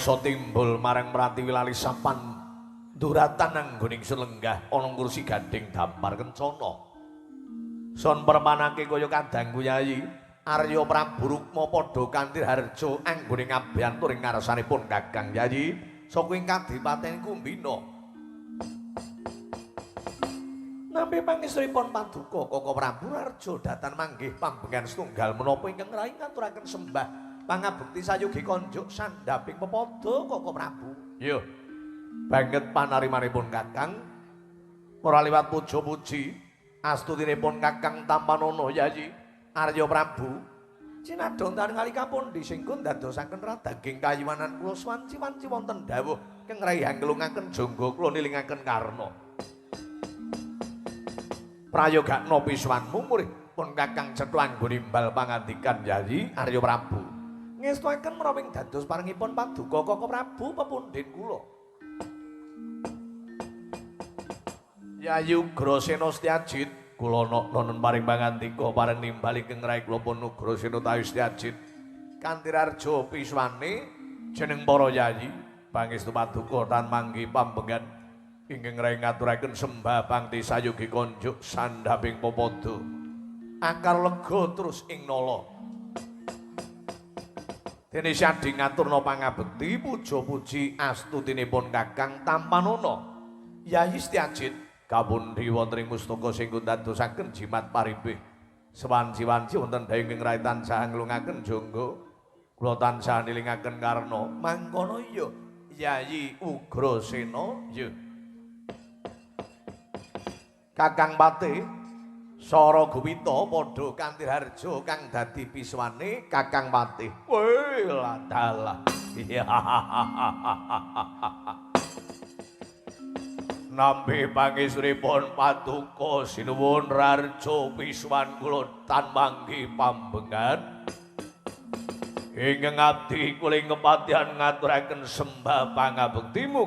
Reksa timbul marang Pratiwi lali sapan nduratan anggone ingsun lenggah ana kursi gandeng dampar kencana. Son permanake kaya kadangku Yayi Arya Prabu Rukma padha kanthi harja anggone ngabiyantur ing ngarsanipun Kakang Yayi saka ing Kadipaten Kumbina. Nampi pangesturipun paduka Kaka Prabu Raja datan manggih pambengan setunggal menapa ingkang rai ngaturaken sembah pangabekti sayogi konjuk sandhaping pepada Kaka Prabu. Yo. Banget panarimanipun Kakang. Ora liwat puja-puji astutinipun Kakang tampanana Yayi Arya Prabu. Cinadhong kali kapundi singkun dadosaken radaging kayuwanan kula swanci-wanci wonten dawuh keng rai anggelungaken jangga kula nilingaken karna. Prayogakna piswanmu murih pun Kakang cetha anggo nimbal pangandikan Yayi Arya Prabu. Ngestuaken menawi dados parengipun paduka Kaka Prabu pepundhen kula. Yayi Ugrasena Setyajid kula nonon paring pangandika pareng nimbal ingkang rai kula pun Ugrasena utawi Setyajid. Kanthi rarja piswane jeneng para yayi pangestu paduka tan manggi pambengan ingkang rai ngaturaken sembah pangti sayogi konjuk sandhaping pepada. Akar lega terus ing nala. Dene syadhi ngaturna pangabekti puja-puji astutinipun Kakang tampanana. Yayi Setyajid kapundi wonten ing mustaka sing dadosaken jimat paribih. Sewanci-wanci wonten dayung ing rai tansah nglungaken jangga. Kula tansah nilingaken karna. Mangkono iya Yayi Ugrasena ya. Kakang Patih Sara Guwita padha kanthi harja kang dadi piswane Kakang Patih. Weh ladalah. Nampi pangesturipun paduka sinuwun rarja piswan kula tan manggi pambengan. Ingkang abdi kula ing kepatihan ngaturaken sembah pangabektimu.